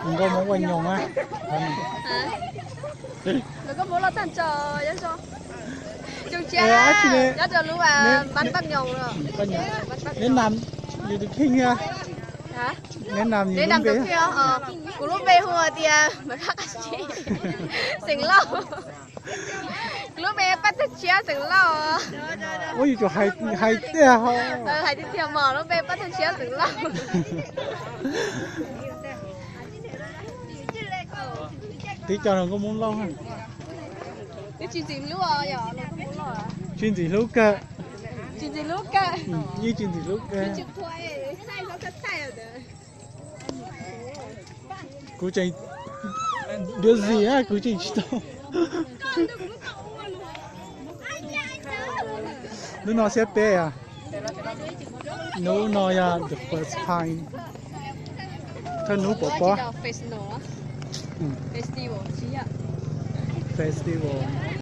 Nkauj Hmoob ua nyoos na. Nkauj Hmoob loj tag nrho, nyob zoo. Zoo siab, nyob rau lub Npab Nyoos. Neb nam, yus tus kheej thiab. Neb nam, neb nam tus kheej. Kuv lub npe hu tias Maiv Phaj Qab Zib, xeem Lauj. Kuv lub npe Paj Tag Tshiab xeem Lauj. Ua yus tsuas hais tiag, hais tiag tiag mog, lub npe Paj Tag Tshiab xeem Lauj. Tib co no Nkauj Hmoob Lauj. Tsis ntxim hlub, tsis ntxim hlub kawg. Tsis ntxim hlub kawg. Yeej tsis ntxim hlub kawg. Kuv tseem, busy, kuv tseem tsis tau. Hnub no siab peb, hnub no yog the first time, thawj hnub pov pob. Festival.